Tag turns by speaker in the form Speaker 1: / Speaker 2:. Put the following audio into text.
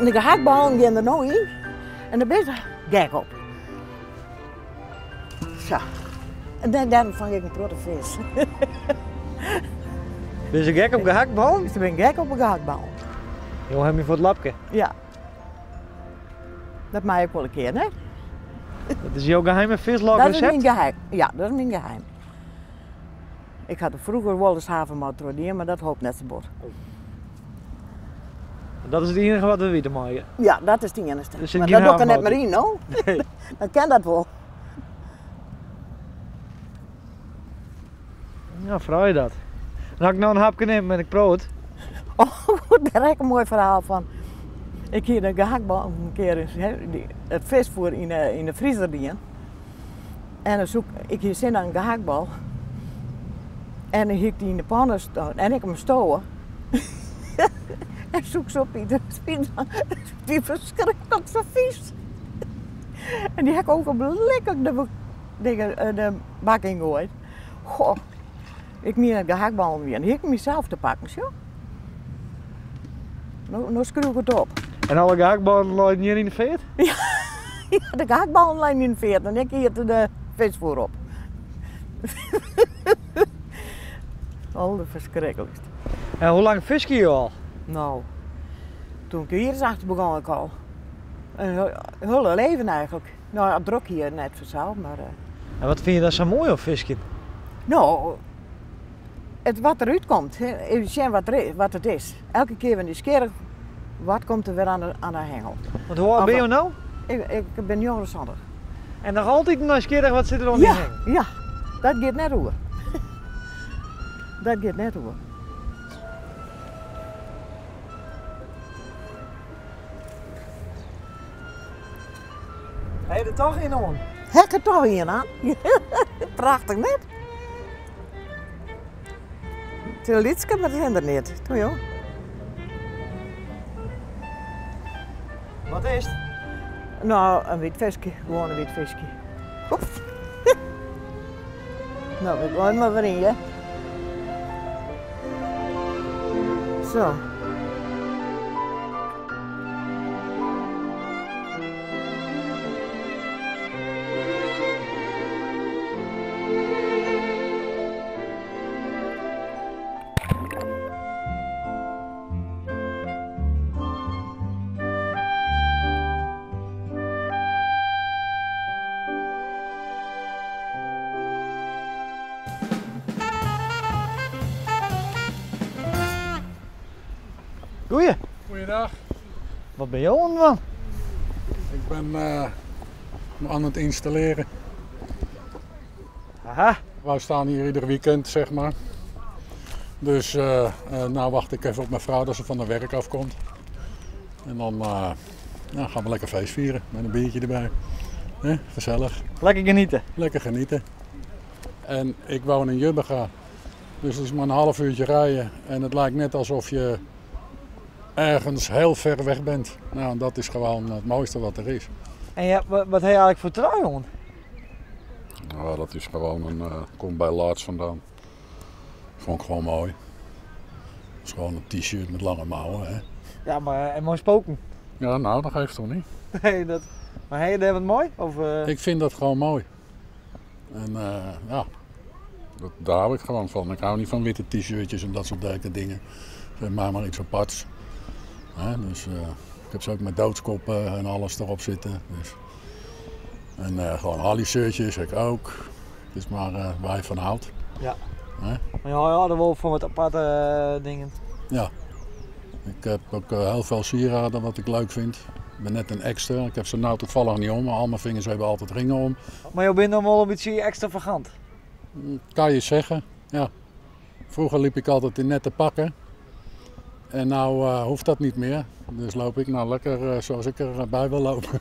Speaker 1: De gehaktballen gean der no yn en dêr binne se gek op. Sa. En dêrom fang ik in protte fisk.
Speaker 2: Binne se gek op gehaktballen?
Speaker 1: Se binne gek op de gehaktballen.
Speaker 2: Jo hawwe my foar it lapke.
Speaker 1: Ja. Dat mei ik wol in kear, hè?
Speaker 2: Dat is jo geheime fislokresept?
Speaker 1: Dat is myn geheim. Ja, dat is myn geheim. Ik ha der froeger wolris havermout troch dien, mar dat holp net sa bot.
Speaker 2: Dat is it iennige wat we witte meie?
Speaker 1: Ja, dat is it iennichste. Mar dat doch ik der net mear yn, no.
Speaker 2: Nee.
Speaker 1: Dan kin dat wol.
Speaker 2: Ja, fraai dat. En as ik no in hapke nim en ik proef it.
Speaker 1: Oh, dêr ha ik in moai ferhaal fan. Ik hie de gehaktbal in kear it fiskfoer yn de friezer dien. En dan soe ik, ik hie sin oan in gehaktbal. En dan hie ik dy yn de panne en ik him stowe. En soe ik se opite. Wie ferskriklik sa fys. En dy ha ik ogenblikkelijk de, dingen, de bak yn goaid. Goh, ik mien dat gehaktballen wienen. Hie ik mysels te pakken, sjoch. No, no skriuw ik it op.
Speaker 2: En alle gehaktballen leinen hjir yn de feart?
Speaker 1: Ja, de gehaktballen leinen yn de feart en ik iet de fiskfoer op. Alderferskriklikst.
Speaker 2: En hoe lang fiskje jo al?
Speaker 1: No, toen ik hier is achter begûn ik al. In hiele leven eigentlik. No, drok hier net fansels, mar.
Speaker 2: En wat fine je dan sa moai oan fiskjen?
Speaker 1: No, it wat derút komt. Even sjen wat der is, wat it is. Elke kear wer nijsgjirrich, wat komt der wer oan de hengel.
Speaker 2: Want hoe âld binne jo no?
Speaker 1: Ik bin 79.
Speaker 2: En noch altyd nijsgjirrich wat sit der oan dy hengel?
Speaker 1: Ja, dat giet net oer. Dat giet net oer.
Speaker 2: Ha je der toch ien oan?
Speaker 1: Ha ik der toch ien oan? Prachtich net? It is in lytske, mar it is der net. Toe joh.
Speaker 2: Wat is it?
Speaker 1: No, in wytfiskje. Gewoan in wytfiskje. No, we goaie mar wer yn, hear. Zo.
Speaker 2: Goeie.
Speaker 3: Goeiedag.
Speaker 2: Wat binne jo oan it dwaan?
Speaker 3: Ik bin oan it ynstallearjen.
Speaker 2: Aha.
Speaker 3: Wij staan hier ieder weekend, zeg maar. Dus nou wacht ik even op mijn vrouw dat ze van de werk afkomt. En dan nou, gaan we lekker feest vieren met een biertje erbij. Hè? Gezellig.
Speaker 2: Lekker genieten.
Speaker 3: Lekker genieten. En ik woon in Jubbega, dus het is maar een half uurtje rijden. En het lijkt net alsof je ergens heel ver weg bent. Nou, dat is gewoon het mooiste wat er is.
Speaker 2: En ja, wat heb je eigenlijk voor trui, jongen?
Speaker 3: Nou, dat is gewoon een, komt bij Laats vandaan. Vond ik gewoon mooi. Het is gewoon een t-shirt met lange mouwen, hè.
Speaker 2: Ja, maar en mooi spoken.
Speaker 3: Ja, nou, dat geeft toch niet?
Speaker 2: Nee, dat... Maar heb je daar wat mooi? Of?
Speaker 3: Ik vind dat gewoon mooi. En ja, daar hou ik gewoon van. Ik hou niet van witte t-shirtjes en dat soort dergelijke dingen. Geef mij maar iets aparts. Hè, dus ik heb ze ook met doodskoppen en alles erop zitten. Dus. En gewoon Harley shirtjes heb ik ook. Het is maar waar je van houdt.
Speaker 2: Ja.
Speaker 3: Hè?
Speaker 2: Maar ja, ja, dan wel voor wat aparte dingen.
Speaker 3: Ja. Ik heb ook heel veel sieraden wat ik leuk vind. Ik ben net een extra. Ik heb ze nou toevallig niet om, maar al mijn vingers hebben altijd ringen om.
Speaker 2: Maar je bent dan wel een beetje extravagant?
Speaker 3: Kan je zeggen, ja. Vroeger liep ik altijd in nette pakken. En nou hoeft dat niet meer. Dus loop ik nou lekker zoals ik erbij wil lopen.